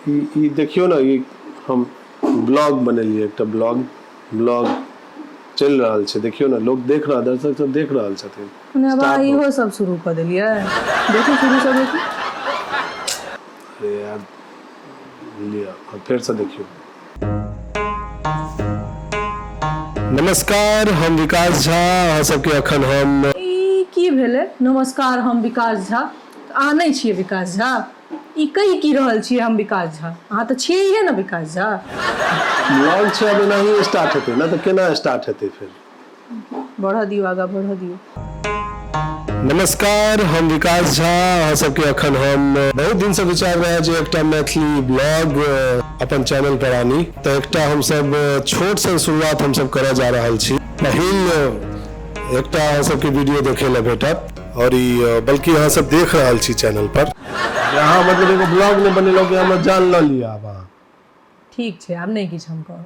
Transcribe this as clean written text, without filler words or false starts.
ई ई देखियौ ने, ई हम ब्लॉग बनेलियै, एकटा ब्लॉग ब्लॉग चलि रहल छै। देखियौ ने, लोक देख रहल, दर्शक सब देख रहल छथिन। मने आब अहाँ इहो सब शुरू कऽ देलियै? देखू, शुरूसँ देखू। अरे यार, लिअ, फेरसँ देखियौ। नमस्कार, हम विकास झा, अहाँ सबके अखन हम ई की भेलै, नमस्कार हम विकास झा? अहाँ नहि छियै विकास झा? ई कहि की रहल छियै हम विकास झा? अहाँ तऽ छियै हे ने विकास झा। ब्लॉग छै, आब एनाही स्टार्ट हेतै ने, तऽ केना स्टार्ट हेतै फेर? बढ़ऽ दियौ, आगाँ बढ़ऽ दियौ। नमस्कार, हम विकास झा, अहाँ सबके अखन हम बहुत दिन से विचार रहे जे एकटा मैथिली ब्लॉग अपन चैनल पर आनी, तऽ एकटा हम सब छोट सन शुरुआत हम सब करऽ जा रहल छी। पहिल एकटा अहाँ सबके वीडियो देखे लए भेटत और ई बल्कि अहाँ सब देख रहल छी चैनल पर। अहाँ मतलब एगो ब्लॉग नहि बनेलहुँ कि हमर जान लऽ लिअ आब अहाँ? ठीक छै, आब नहि किछु हम कहब।